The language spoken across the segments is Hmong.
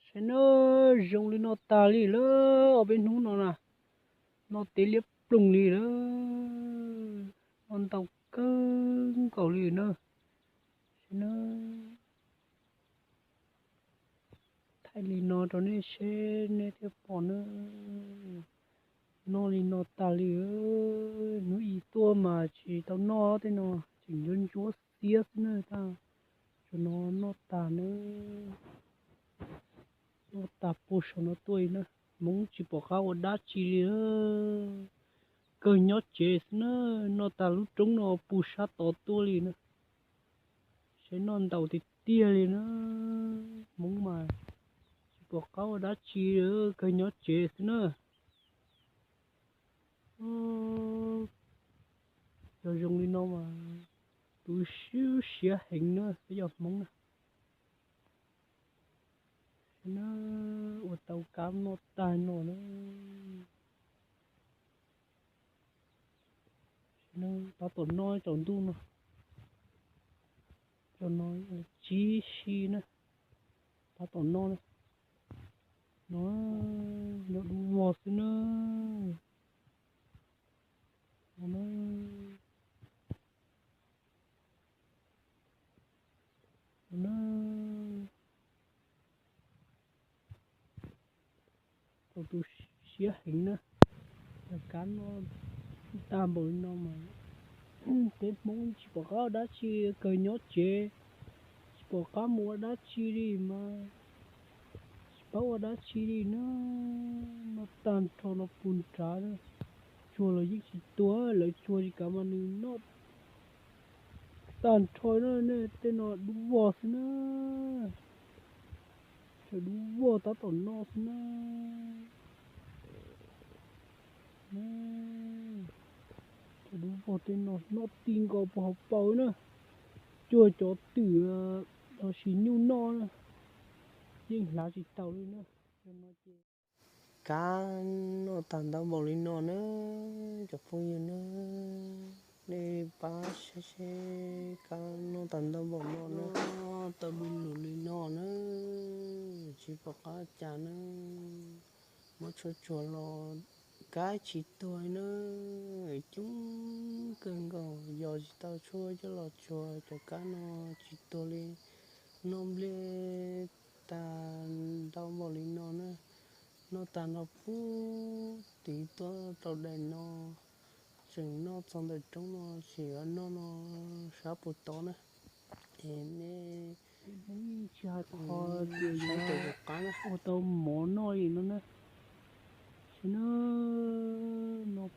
Saib na, zoo li no tag li lawm, ob peb hnub no na, noj teb liab ploog li lawm, noj ntau kawg nkaus li na. Saib na, thaij li no rau nej seb nej thiaj pom na. Noj li no tag li, hnub ib tuaj mas tsis tau noj tej no, tseem ntsuab ntsuab xiab xwb na, tag tsuas no noj tag na. Noj tag puag saum no tuaj li na, Hmoob tsis pom qab ua dab tsi li, kawg nyob tsev xwb na. Noj tag lub roob no puag sab tod tuaj li na. Saib noj ntau tiag tiag li na, Hmoob mas tsis pom qab ua dab tsi, kawg nyob tsev xwb na. Cov zoo li no mas tu siab heev na, peb cov Hmoob na. Saib na, ua tau kab noj tag no na. Tab tom noj tsaus ntuj no, tsaus no tsib si na, tab tom noj na. No, nyob dub vog xwb na. No na, no na. Tau tu siab heev na, cov kab noj tag npaum li no mas peb Hmoob tsis pom qab ua dab tsi, kawg nyob tsev, tsis pom qab mus ua dab tsi li mas, tsis paub ua dab tsi li na. Noj tag nrho no puag nrad na, tsuag los yeej tsis tuag, lawv tsuag tsis kav mas nws noj tag nrho na. Tej no dub vog xwb na, cov dub vog tab tom noj xwb na. Cov dub vog tej no noj ti nkaus puag hauv paus na, cuag cov twm los sis nyuj noj na, yeej hlav tsis taus li na. Kab noj tag ntau npaum li no na, cov phooj ywg na, nej pab saib seb kab noj tag ntau npaum no na, tau du lug li no na, tsis pom qab cas na. Muab tshuaj tsuag los kab tsis tuag na, coob kawg nkaus, yos tsis tau tshuaj coj los tsuag cov kab no tsis tuag li. Noj nplej tag ntau npaum li no na, noj tag nrho puag tid tuaj rau daim no, tseem noj txog ntawm roob no, tseem yuav noj no sab puag tod na. Es nej tsis hais qhov tias yuav ua tau mov noj li no na. Saib na, noj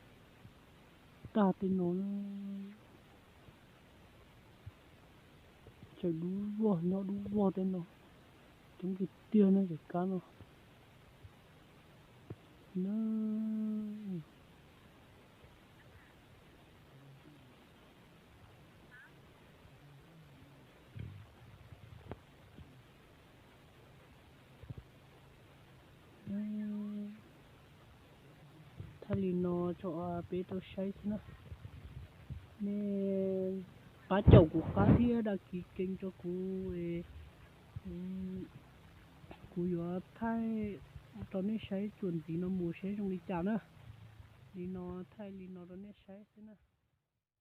tag tej no na, tseem dub vog nyob dub vog tej no, coob tiag tiag na cov kab no na. Thaij li no tso peb tau saib xwb na. Nej pab caum kuv qab thiab đăng ký kênh rau kuv, kuv yuav thaij rau nej saib txuas ntxiv no mus seb zoo li cas na. Li no thaij li no rau nej saib xwb na.